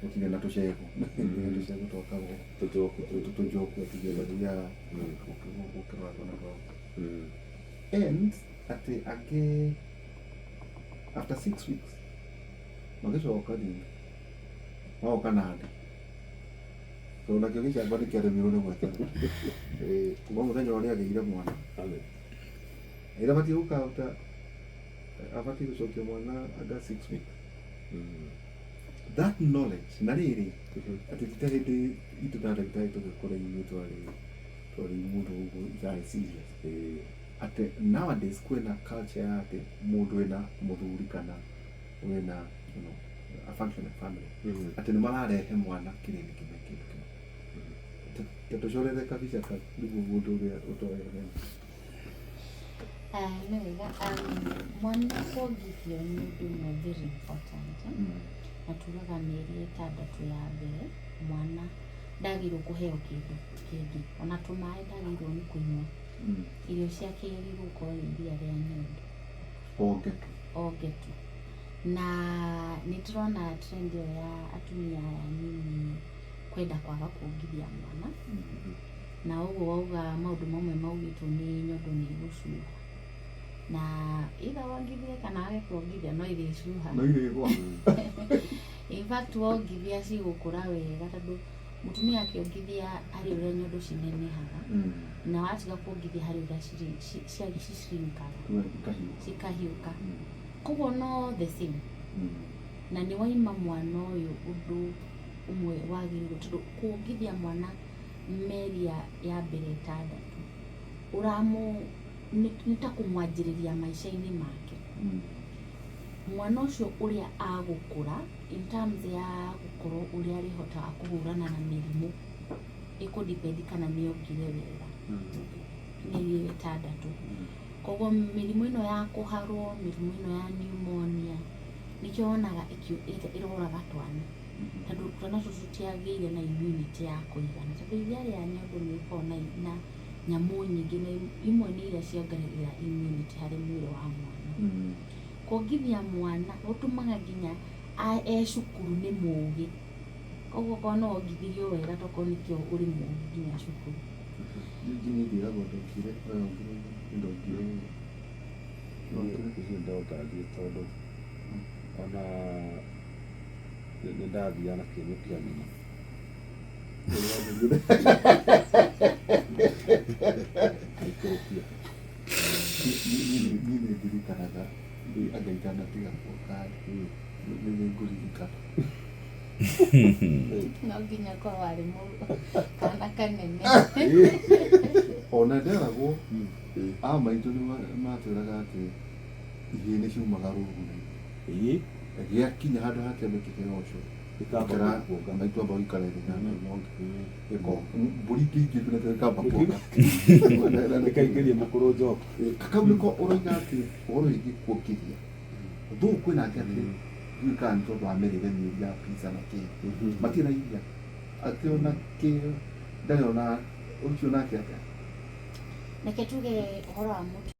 Gũtirĩ na tũcegũ, tũcegũ twakagwo. Tũjoku. Tũjoku atĩ ya gũkĩrora twana twao. And atĩ angĩ after 6 weeks magĩcoka rĩngĩ magoka na nda, tondũ nakĩo gĩcamba nĩ kĩaremirwo nĩ gweterera. Kuma mũthenya ũrĩa agĩire mwana, ĩrĩa abatiĩ gũka after, abatiĩ gũcokia mwana anga 6 weeks. That knowledge na rĩrĩ atĩ ti ta hĩndĩ itũ ta ndagĩtarĩ tũgĩkũra, ithuĩ twarĩ mũndũ ũguo itarĩ serious, atĩ nowadays kwĩna culture ya atĩ mũndũ wĩna mũthuri kana wĩna a functioning family, atĩ nĩ mararehe mwana kiriniki me kĩndũ kĩmwe. Ta tũcorere kabica kau nĩguo mũndũ ũrĩa ũtoĩ. Ah, nĩ wega. Mwana kuongithio nĩ ũndũ ũmwe very important, eh? Na tugaga mĩeri 6 ya mbere mwana ndagĩrĩirwo kũheo kĩndũ kĩngĩ, ona tũmaĩ ndagĩrĩirwo nĩ kũnyua. Irio ciake iagĩrĩirwo gũkorwo nĩ iria rĩa nyondo. Onge tu. Onge tu. Na nĩ ndĩrona trend ĩyo ya atumia aya anini kwenda kwaga kuongithia mwana, na ũguo wauga maũndũ mamwe maugĩtwo nĩ nyondo nĩ ĩgũcuha, na either wongithie kana wage kuongithia no ĩrĩcuha. No irĩgwa. In fact, wongithia cigũkũra wega, tondũ mũtumia akĩongithia harĩ ũrĩa nyondo cinenehaga, na watiga kuongithia harĩ ũrĩa cishrinkaga. Ikahiũka. Cikahiũka. Koguo no the same. Na nĩ waima mwana ũyũ ũndũ ũmwe wagĩrĩirwo, tondũ kuongithia mwana mĩeri ya mbere 6 ũramũ nĩ ta kũmwanjĩrĩria maica-inĩ make. Mwana ũcio ũrĩa agũkũra in terms ya gũkorwo ũrĩa arĩhotaga kũhũrana na mĩrimũ ĩkũ depend kana nĩ ongire wega mĩeri ĩyo 6. Koguo mĩrimũ ĩno ya kũharwo, mĩrimũ ĩno ya pneumonia, nĩkĩo wonaga ĩroraga twana, tondũ twana tũtũ tũtiagĩire na immunity ya kũigana, tondũ iria rĩa nyondo nĩ rĩkoragwo na nyamũ nyingĩ, na imwe nĩ iria ciongagĩrĩra immunity harĩ mwĩrĩ wa mwana. Kuongithia mwana gũtũmaga nginya e cukuru nĩ mũgĩ. Koguo okorwo no wongithirio wega, tokorwo nĩkĩo ũrĩ mũgĩ nginya cukuru. Niĩ njĩragwo ndongire, we ongire, ndongire. Icio ndongagie, tondũ ona nĩ ndathiaga na kĩenyũ kĩa nyina. Aikũrũkia. Niĩ nĩ ndirikanaga anga itanatiga kuonga, nĩ ngũririkana. No nginya korwo warĩ kana kanene. Ona nderagwo a maitũ nĩ matwĩraga atĩ ihĩĩ nĩ ciumaga rũru-inĩ. Gĩakinya handũ hakĩambe kĩheo ũcio. Gĩkamba kuonga. Maitũ amba gũikara thĩ na nyonge mbũri ingĩ nakĩo gĩkamba kuonga. Gĩkaingĩria mũkũrũ njoku. Kau nĩko ũroiga atĩ ũhoro wĩgiĩ kuongithia thũ kwĩna angĩ atĩ ndiũĩ kana nĩ tondũ wa mĩrĩre mĩũru ya pizza na kĩ, matirĩ na iria atĩ ona kĩ ndarĩ ona ũcio nake atĩa. Reke tuge ũhoro wa mũtu.